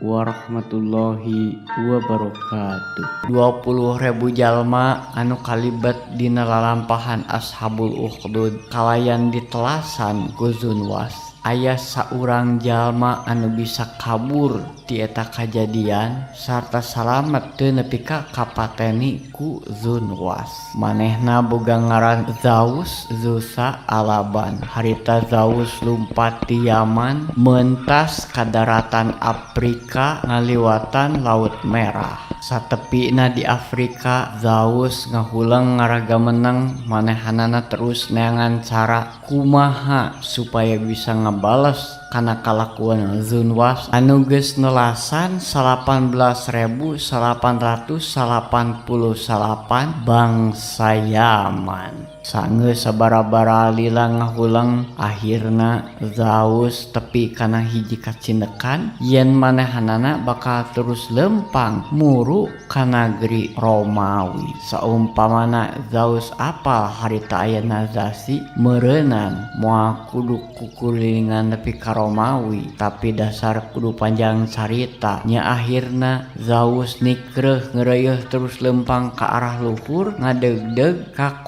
Warahmatullahi wabarakatuh. 20.000 jalma anu kalibet dina lalampahan Ashabul Ukhdud kalayan ditelasan ku Zunwas. Aya saurang jalma anu bisa kabur ti eta kajadian sarta salamet teu nepi ka kapateni ku Zunwas. Manehna boga ngaran Zaus Zusa Alaban. Harita Zaus lumpat ti Yaman mentas ka daratan Afrika ngaliwatan Laut Merah. Satepina di Afrika, Zaus ngahuleng ngaraga menang. Manehanana terus neangan cara kumaha supaya bisa ngabales kana kalakuan Zunwas anu geus nelasan 18.889 bangsa Yaman. Sanggeus sabaraha lila ngahuleng, akhirna Zaus tepi kana hiji kacindekan yen manehanana bakal terus lempang muru ka nagri Romawi. Saumpamana Zaus apal harita aya Najasyi, meureunan moal kudu kukulilingan nepi ka Romawi. Tapi dasar kudu panjang carita nya, akhirna Zaus nikreuh ngeureuyeun terus lempang ka arah luhur, ngadeugdeug ka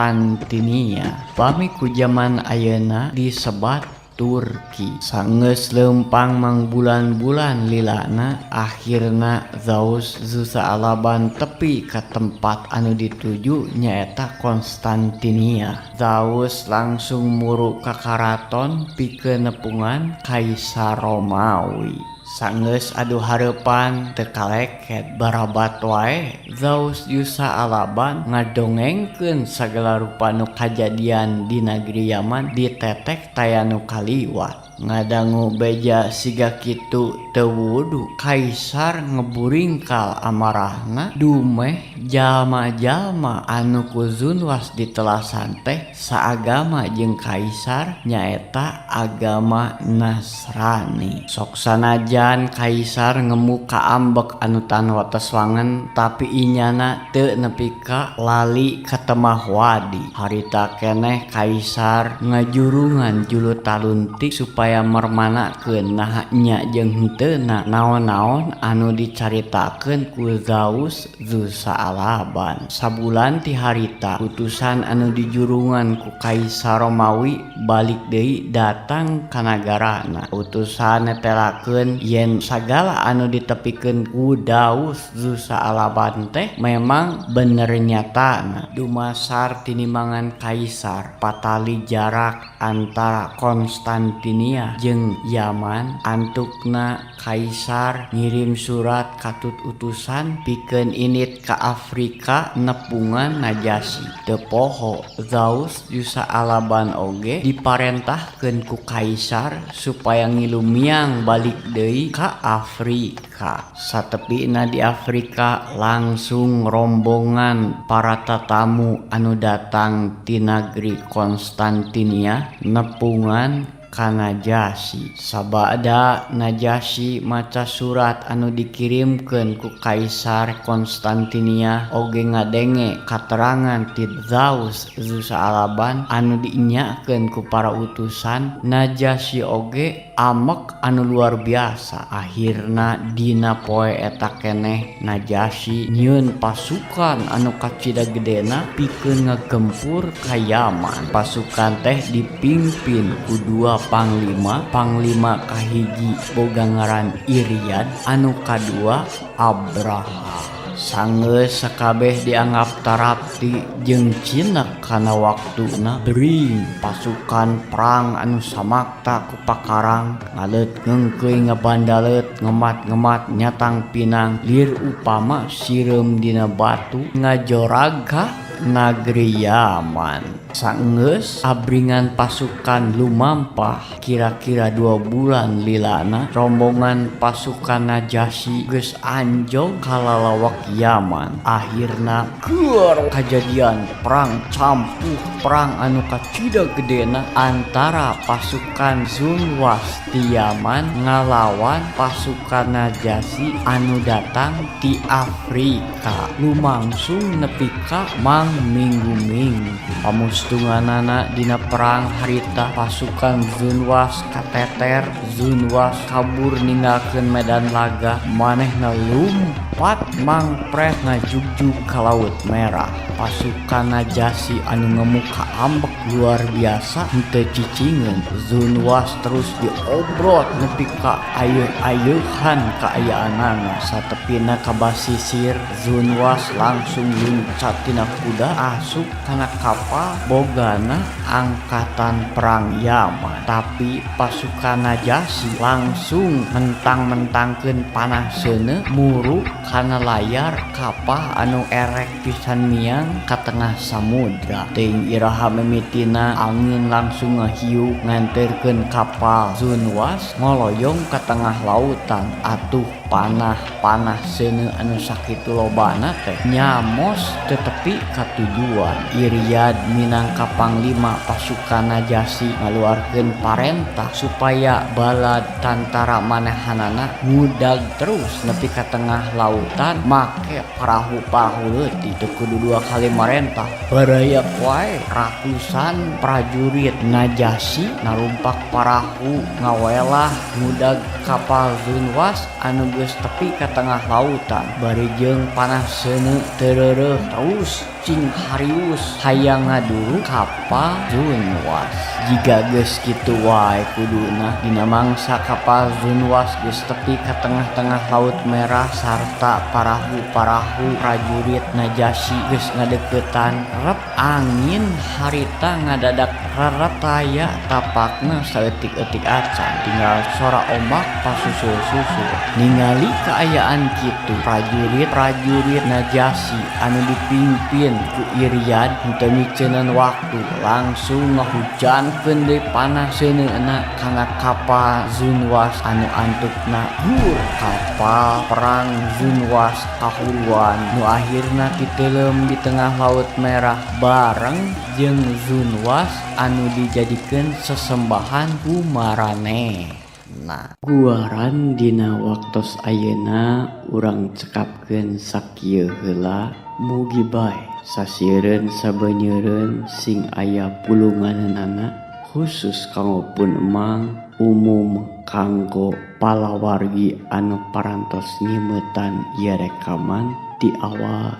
Konstantinia, pami ku jaman ayeuna disebat Turki. Sanggeus leumpang mangbulan-bulan lilana, akhirna Zaus Zusa Alaban tepi ka tempat anu dituju, nyaeta Konstantinia. Zaus langsung muru ka karaton pikeun nepungan Kaisar Romawi. Sanggeus adu hareupan teu kaleket, barabat wae Zaus Yusa Alaban ngadongengkeun sagala rupa nu kajadian di nagri Yaman, ditetek taya nu kaliwat. Ngadangu beja siga kitu teu wudu, kaisar ngeburingkal amarahna dumeh jalma-jalma anu ku Zunwas ditelasan teh saagama jeung kaisar, nyaeta agama Nasrani. Sok sanajan kaisar ngemu kaambek anu tan wates wangen, tapi inyana teu nepi ka lali ka temah wadi. Harita keneh kaisar ngajurungan julu taluntik supaya mermanakeun naha nya jeung henteuna naon-naon anu dicaritakeun ku Zaus Zusa Alaban. Sabulan ti harita, utusan anu dijurungan ku Kaisar Romawi balik deui datang ka nagarana. Utusan netelakeun yen sagala anu ditepikeun ku Daus Zusa Alaban teh memang bener nyatana. Dumasar tinimbangan kaisar, patali jarak antara Konstantinia jeung Yaman, antukna kaisar ngirim surat katut utusan pikeun indit ka Afrika nepungan Najasyi. Teu poho, Zaus Yusa Alaban oge diparentahkeun ku kaisar supaya ngilu miang balik deui ka Afrika. Satepina di Afrika, langsung rombongan para tatamu anu datang ti nagri Konstantinia nepungan ka Najasyi. Sabada Najasyi maca surat anu dikirimkeun ku Kaisar Konstantinia oge ngadenge katerangan ti Zaus Zusa Alaban anu dienyakeun ku para utusan, Najasyi oge amek anu luar biasa. Akhirna dina poe eta keneh Najasyi nyieun pasukan anu kacida gedena pikeun ngagempur ka Yaman. Pasukan teh dipimpin ku dua panglima. Panglima kahiji boga ngaran Iryad, anu kadua Abraha. Sanggeus sakabeh dianggap tarapti jeung cinek kana waktuna, bring pasukan perang anu samakta ku pakarang ngaleut ngeungkeuy, ngabandalet, ngemat-ngemat, nyatang pinang lir upama sireum dina batu, ngajorag ka nagri Yaman. Sanggeus abringan pasukan lumampah kira-kira 2 bulan lilana, rombongan pasukan Najasyi geus anjog ka lalawak Yaman. Akhirna keur kajadian perang campuh, perang anu kacida gedena antara pasukan Zunwas ti Yaman ngalawan pasukan Najasyi anu datang ti Afrika, lumangsung nepi ka perang minggu-minggu. Pamustunganana dina perang harita pasukan Zunwas kateter, Zunwas kabur ninggalkeun medan laga, manehna lumpat mangpret ngajugjug ka Laut Merah. Pasukan Najasyi anu ngemuk kaambek luar biasa henteu cicingeun. Zunwas terus diobrot nepi ka ayeuh-ayeuhan kaayaanana. Satepina ka basisir, Zunwas langsung luncat tina kuda asup kana kapal bogana angkatan perang Yaman. Tapi pasukan Najasyi langsung mentang-mentangkeun panah seuneu muru kana layar kapal anu erek pisan miang ka tengah samudra. Teuing iraha mimitina angin langsung ngahiup nganterkeun kapal Zunwas ngoloyong ka tengah lautan. Atuh panah-panah seuneu anu sakitu lobana teh nyamos teu tepi ka tujuan. Iryad minangka panglima pasukan Najasyi ngaluarkeun parentah supaya balad tantara manehanana ngudag terus nepi ka tengah lautan make parahu-parahu leutik. Teu kudu dua kali marentah, barayak wae ratusan prajurit Najasyi narumpak parahu ngawelah ngudag kapal Zunwas anu geus tepi ka tengah lautan. Bari jeung panah seuneu teu reureuh terus cing harius hayang ngaduru kapal Zunwas. Jiga geus kitu wae kuduna dina mangsa kapal Zunwas geus tepi ka tengah-tengah Laut Merah sarta parahu-parahu prajurit Najasyi geus ngadeuketan, rep angin harita ngadadak rerep taya tapakna saeutik-eutik acan, tinggal sora ombak pasusul-susul. Ningali kaayaan kitu, prajurit-prajurit Najasyi anu dipimpin ku Iryad henteu miceunan waktu langsung ngahujankeun deui panah seuneuna kana kapal Zunwas anu antukna gur kapal perang Zunwas kahuruan nu akhirna titeuleum di tengah Laut Merah bareng jeung Zunwas anu dijadikeun sesembahan ku maranehna. Guaran dina waktos ayeuna urang cekapkeun sakieu heula, mugi bae sasieureun sabenyeureun sing aya pulunganana, khusus kanggo pun emang, umum kanggo palawargi anu parantos nyimetan ieu rekaman ti awal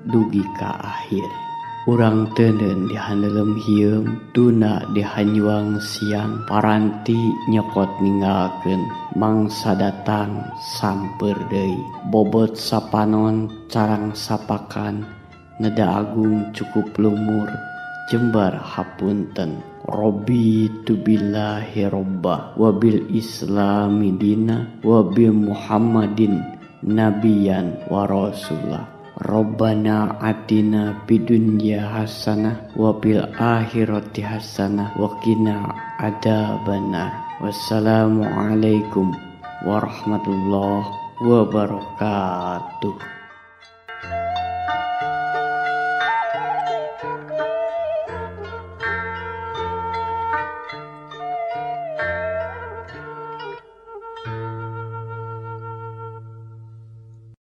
dugi ka akhir. Urang teuneun di handeuleum hieum, tunda di hanjuang siang, paranti nyokot ninggalkeun mangsa datang sampeur deui. Bobot sapanon carang sapakan, neda agung cukup lumur, jembar hapunten. Raditu billahi robba wabil islami dina wabi Muhammadin nabiyan wa rasulah. Rabbana atina fid dunya hasanah wa fil akhirati hasanah wa qina adzabannar. Wassalamualaikum warahmatullahi wabarakatuh.